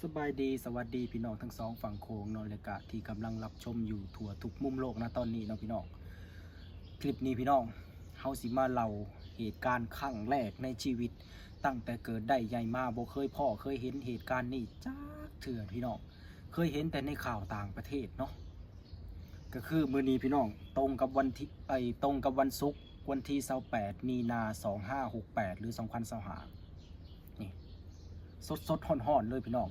ສະບາຍດີ ສະຫວັດດີພີ່ນ້ອງທັງສອງຝັ່ງໂຂງເນາະ ແລະກະທີ່ກຳລັງຮັບຊົມຢູ່ທົ່ວທຸກມຸມໂລກນະຕອນນີ້ເນາະພີ່ນ້ອງ. ຄລິບນີ້ພີ່ນ້ອງ ເຮົາຊິມາເລົ່າເຫດການຄັ້ງແລກໃນຊີວິດ ຕັ້ງແຕ່ເກີດໄດ້ໃຫຍ່ມາ ບໍ່ເຄີຍພໍ້ເຄີຍເຫັນເຫດການນີ້ຈັກເທື່ອພີ່ນ້ອງ, ເຄີຍເຫັນແຕ່ໃນຂ່າວຕ່າງປະເທດເນາະ. ກະຄືມື້ນີ້ພີ່ນ້ອງ ຕົງກັບວັນທີ ເອີຍ ຕົງກັບວັນສຸກ ວັນທີຊາວແປດ ມີນາ ສອງຫ້າຫົກແປດ ຫຼື ສອງພັນຊາວຫ້າ ນີ້ ສົດໆຮ້ອນໆເລີຍພີ່ນ້ອງ,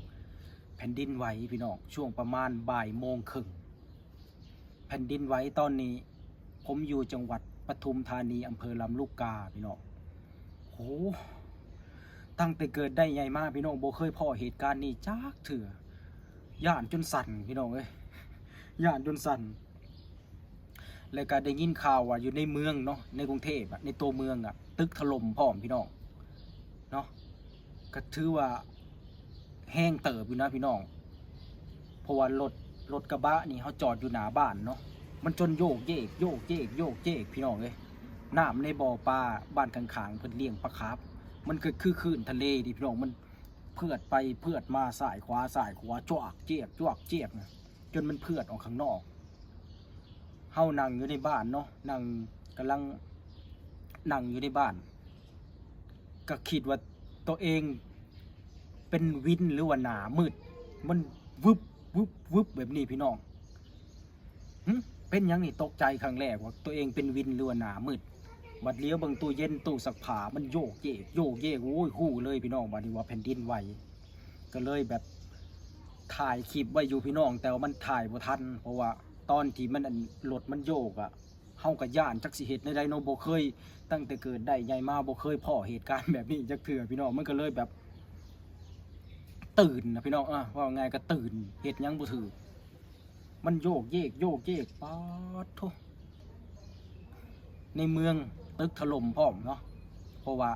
ແຜ່ນດິນໄຫວພີ່ນ້ອງ ຊ່ວງປະມານບ່າຍໂມງເຄິ່ງ. ແຜ່ນດິນໄຫວຕອນນີ້ ຜົມຢູ່ຈັງຫວັດປະທຸມທານີ ອຳເພີລຳລູກກາພີ່ນ້ອງ. ໂອ້ ຕັ້ງແຕ່ເກີດໄດ້ໃຫຍ່ມາພີ່ນ້ອງ ບໍ່ເຄີຍພໍ້ເຫດການນີ້ຈັກເທື່ອ, ຢ້ານຈົນສັ່ນພີ່ນ້ອງເອີຍ ຢ້ານຈົນສັ່ນ. ແລ້ວກະໄດ້ຍິນຂ່າວວ່າຢູ່ໃນເມືອງເນາະ ໃນກຸງເທບອະ ໃນຕົວເມືອງອະ ຕຶກຖະຫຼົ່ມພ້ອມພີ່ນ້ອງເນາະ. ກະຖືວ່າແຮງເຕີບຢູ່ນະພີ່ນ້ອງ, ເພາະວ່າລົດ ລົດກະບະນີ້ເຮົາຈອດຢູ່ໜ້າບ້ານເນາະ ມັນຈົນໂຍກເຢກ ໂຍກເຢກ ໂຍກເຢກພີ່ນ້ອງເອີຍ. ນ້ຳໃນບໍ່ປາບ້ານຂ້າງໆ ເພິ່ນລ້ຽງປາຄາບ ມັນກະຄືຄື້ນທະເລນີ້ພີ່ນ້ອງ, ມັນເຜືອດໄປເຜືອດມາ ຊ້າຍຂວາ ຊ້າຍຂວາ ຈວກເຈກ ຈວກເຈກນະ ຈົນມັນເຜືອດອອກຂ້າງນອກ. ເຮົານັ່ງຢູ່ໃນບ້ານເນາະ ນັ່ງ ກຳລັງນັ່ງຢູ່ໃນບ້ານ ກະຄິດວ່າໂຕເອງເປັນວິນ ຫຼືວ່າໜ້າມືດ ມັນວຶບ ວຶບ ວຶບແບບນີ້ພີ່ນ້ອງ. ຫຶ ເປັນຫຍັງນີ້ ຕົກໃຈຄັ້ງແລກວ່າໂຕເອງເປັນວິນ ຫຼືວ່າໜ້າມືດ. ບັດຫຼຽວເບິ່ງຕູ້ເຢັນ ຕູ້ຊັກຜ້າ ມັນໂຍກເຢກ ໂຍກເຢກ ໂອ້ຍ ຮູ້ເລີຍພີ່ນ້ອງ ບາດນີ້ວ່າແຜ່ນດິນໄຫວ. ກະເລີຍແບບຖ່າຍຄລິບໄວ້ຢູ່ພີ່ນ້ອງ ແຕ່ວ່າມັນຖ່າຍບໍ່ທັນ ເພາະວ່າຕອນທີ່ມັນ ອັນ ລົດມັນໂຍກອະ ເຮົາກະຢ້ານ ຈັກຊິເຮັດແນວໃດເນາະ ບໍ່ເຄີຍ ຕັ້ງແຕ່ເກີດໄດ້ໃຫຍ່ມາ ບໍ່ເຄີຍພໍ້ເຫດການແບບນີ້ຈັກເທື່ອພີ່ນ້ອງ. ມັນກະເລີຍແບບຕື່ນນະພີ່ນ້ອງ ເວົ້າງ່າຍກະຕື່ນ ເຮັດຫຍັງບໍ່ຖືກ ມັນໂຍກເຢກ ໂຍກເຢກ ປາດໂທ້. ໃນເມືອງຕຶກຖະຫຼົ່ມພ້ອມເນາະ ເພາະວ່າ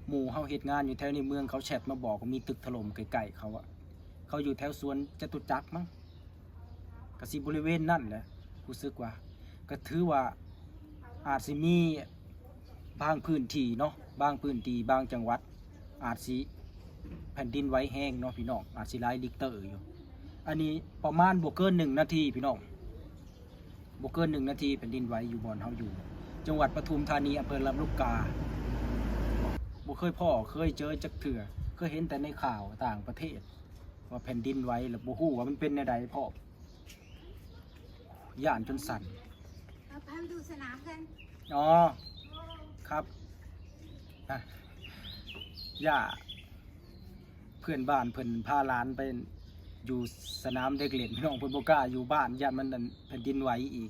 ໝູ່ເຮົາເຮັດງານຢູ່ແຖວໃນເມືອງ ເຂົາແຊັດມາບອກວ່າມີຕຶກຖະຫຼົ່ມໃກ້ໆເຂົາອະ, ເຂົາຢູ່ແຖວສວນຈະຕຸຈັກມັ້ງ ກະຊິບໍລິເວນນັ້ນແຫຼະ ຮູ້ສຶກວ່າ. ກະຖືວ່າອາດຊິມີບາງພື້ນທີ່ເນາະ ບາງພື້ນທີ່ ບາງຈັງຫວັດ ອາດຊິແຜ່ນດິນໄຫວແຮງເນາະພີ່ນ້ອງ ອາດຊິຫຼາຍລິກເຕີຢູ່. ອັນນີ້ປະມານບໍ່ເກີນໜຶ່ງນາທີພີ່ນ້ອງ ບໍ່ເກີນໜຶ່ງນາທີ ແຜ່ນດິນໄຫວຢູ່ບ່ອນເຮົາຢູ່ ຈັງຫວັດປະທຸມທານີ ອຳເພີລຳລູກກາ. ບໍ່ເຄີຍພໍ້ເຄີຍເຈີຈັກເທື່ອ ເຄີຍເຫັນແຕ່ໃນຂ່າວຕ່າງປະເທດວ່າແຜ່ນດິນໄຫວ ແລ້ວບໍ່ຮູ້ວ່າມັນເປັນແນວໃດພ້ອມ ຢ້ານຈົນສັ່ນ. ເຮົາພາມາດູສະໜາມກັນ. ອໍ ຄັບ ອະ ຢ່າ ເພື່ອນບ້ານເພິ່ນພາຫຼານໄປຢູ່ສະໜາມເດັກຫຼິ້ນ ພີ່ນ້ອງ ເພິ່ນບໍ່ກ້າຢູ່ບ້ານ ຢ້ານມັນ ອັນ ແຜ່ນດິນໄຫວອີກ.